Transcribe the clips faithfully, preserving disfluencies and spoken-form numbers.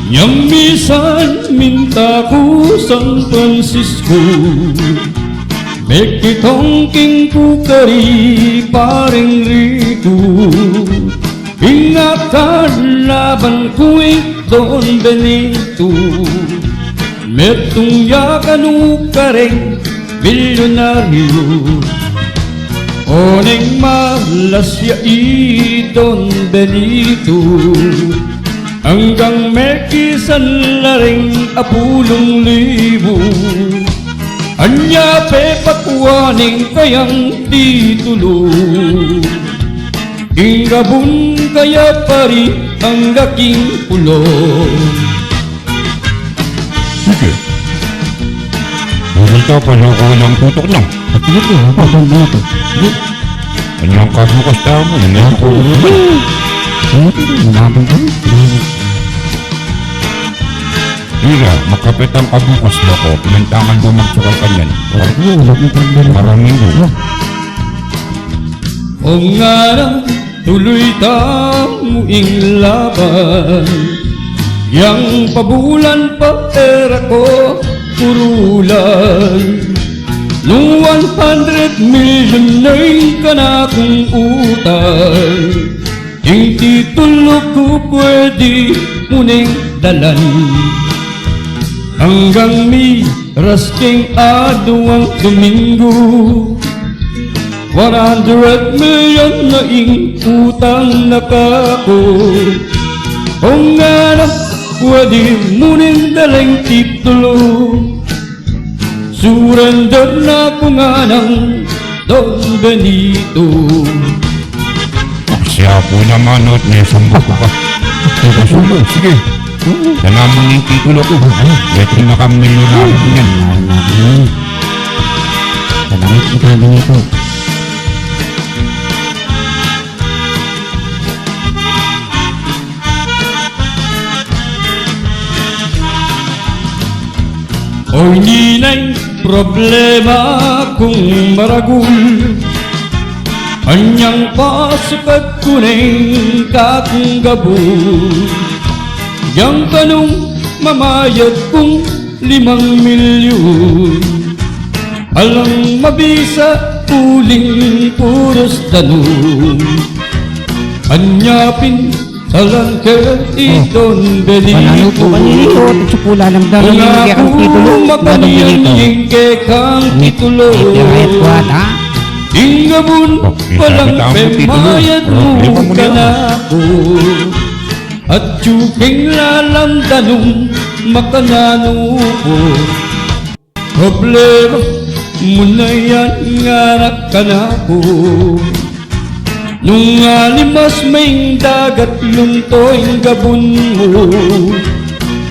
Nyang misan minta ku San Francisco, mekitong king ku kari pareng Rico, ing akalaban ku i Don Benito, metung ya kanu kareng milyunaryu. Oneng malas ya i Don Benito, anggang mekisan la reng apulung libu. Anya pepakua ne ing kayang titulu, ing gabun kaya pari angga king pulong. Sige. Dili ta pa loko lang tutok na. At ito, ang pagod na ito. Anyang kabukas tamu, ini ko. Ano ito? Nabang ko? Ira, makapit ang kabukas loko, pinantangan mo magsukal kanyan. Ano, wala ko pang dala. Maraming yun. O ngana, tuluy tamu ing laban. Yang pabulan pa pera ko, kurulan. Nung one hundred million na ing kanakung utang, ing titulu ku pwede mu neng dalan. Anggang mi Ras king aduang Domingo, one hundred million na ing utang na kaku. O ngana, pwede mu neng dalang titulu. Surrender na ku nganang Don Benito. Siya po naman, no, may sumbok ko pa. Sige, sumbok, sige. Salamat ng titulo ko. Ay, ito na kami nila. Yan. Salamat po kami nito. O ini neng problema kung maragul, anyang pasukat ku neng kakung gabun. Yang kanung mamayad kung limang milyun, alang mabisa uling purus danum. Anya pin Alang ke i Don Benito. Pananu po kanito, at sukulan ng dalang. Kung aku makanyan ing kekang titulo, ing gabun palang pemayad mu kanaku, at tsuking lalam danum makananu ku. Problema mu na yan, ngana kanaku. Nung alimas me ing dagat, lunto ing gabun mu.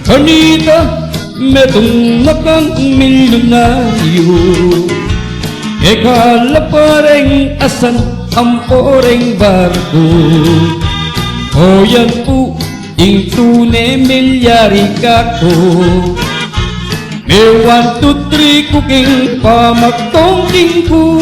Kanita, metung na kang milyunaryu. E ka la pa reng asan ampo reng barku. O yan pu ing tune milyari kaku. Me one, two, three ku king pamakdong king ku